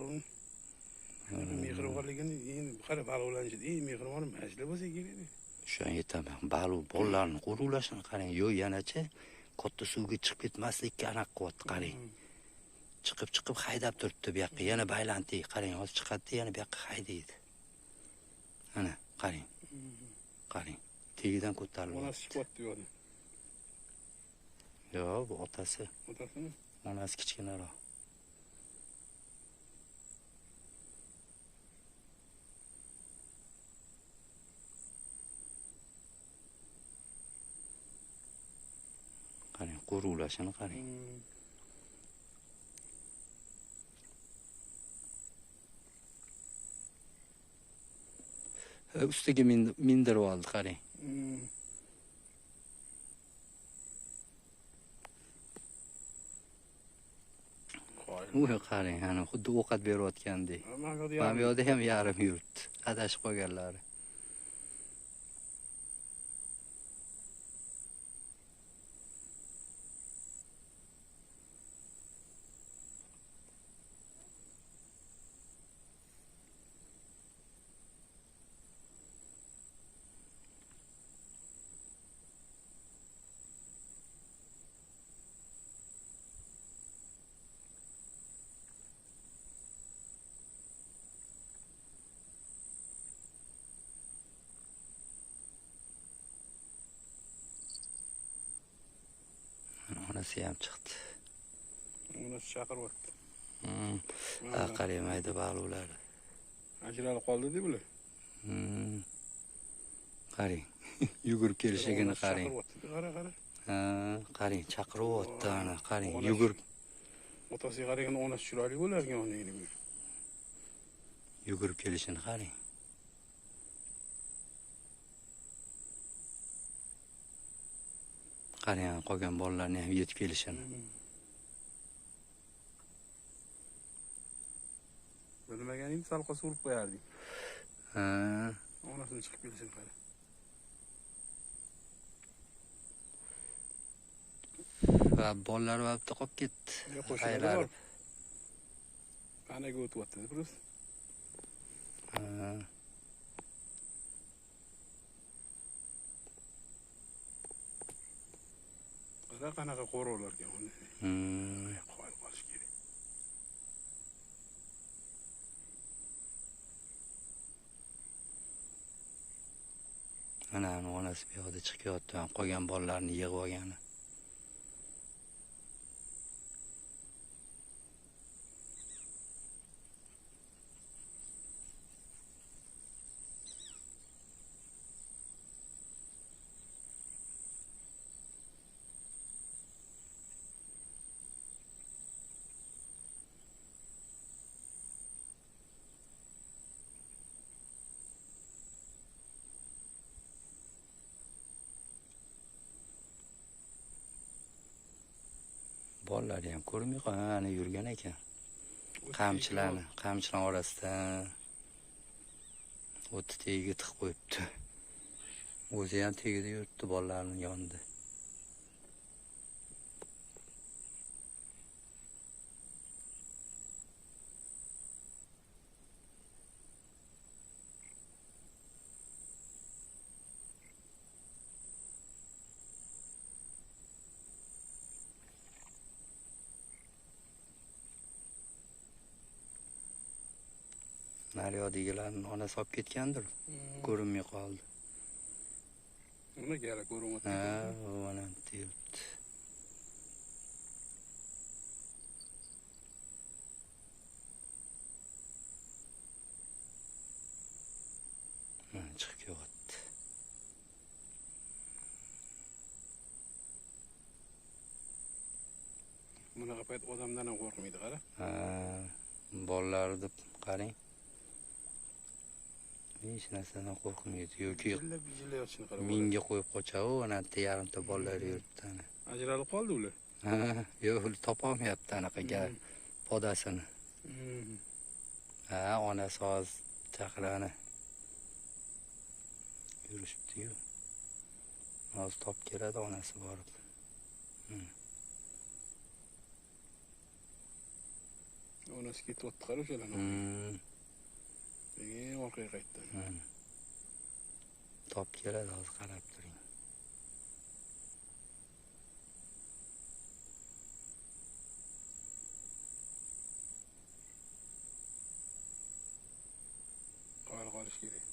Baliqni mehribonligini endi qara, baliqlarni ichida eng mehriboni mana bo'lsa kerak. O'shanga aytaman, baliq bolalarni qo'ruvlashini qarang. Yo'q, yanachi katta suvga chiqib ketmaslikka anaqa qilyapti, qarang. Chiqib-chiqib haydab turibdi bu yoqqa. Yana baylanti, qarang, hozir chiqadi, yana bu yoqqa haydaydi. Ana, qarang. Qarang, tagidan ko'tarilib. Onasi chiqyapti bu yoqdan. Yo'q, bu otasi. Otasimi? Onasi kichkinaroq. Qarang, qo'ruvlashini qarang. Ustiga mindirib oldi, qarang. Uy, qarang, ana xuddi ovqat berayotgandek. Mana bu yoqda ham yarim yuribdi, adashib qolganlari. Onasi ham chiqdi. Onasi chaqiryapti. Qarang, mayda baliqlar. Ajralib qoldi-da bular. Qarang, yugurib kelishligini qarang. Qara, qara. Ha, qarang, chaqiryapti ana, qarang, yugurib. Otasiga qaraganda onasi chiroyli bo'lar ekan uni. Yugurib kelishini qarang. Qarang, qolgan bolalarni ham yetib kelishini. Bilmaganingni sal qolsa urib qo'yardik. Ha, onasini chiqib kelishini qara. Va bolalar vaqtda qolib ketdi. Qo'shiladi. Anaga o'tyapti, prosta. Ha. Qanaqa qo'rovlar ekan uni. Qo'yib qolish kerak. Mana onasi bu yoqda chiqib yotdi, qolgan bolalarni yig'ib olgani. Bolalari ham ko'rinmay qolgan, ana yurgan ekan. Qamchilarni, qamchilar orasida o'tni tagiga tiqib qo'yibdi. O'zi ham tagida yuribdi bolalarning yonida. Naryoqdagilarni onasi olib ketgandir. Ko'rinmay qoldi. Uni gara ko'rinyapti. Ha, mana yuribdi. Mana chiqib kelyapti. Bunaqa payt odamdan ham qo'rqmaydi, qara. Ha, bolalar deb qarang. Hech narsadan qo'rqmaydi yoki mingga qo'yib qochadi, ana bitta yarimta bolalar yuribdi ana. Ajralib qoldi ular. Ha, yo'q, topa olmayapti anaqa podasini. Ha, onasi hozir chaqirani. Yurishibdi-yu. Hozir topib keladi onasi borib. Onasi ketyapti, qara o'shalarni. Keyin orqaga qaytdi. Top keladi hozir, qarab turing. Qoyil qolish kerak.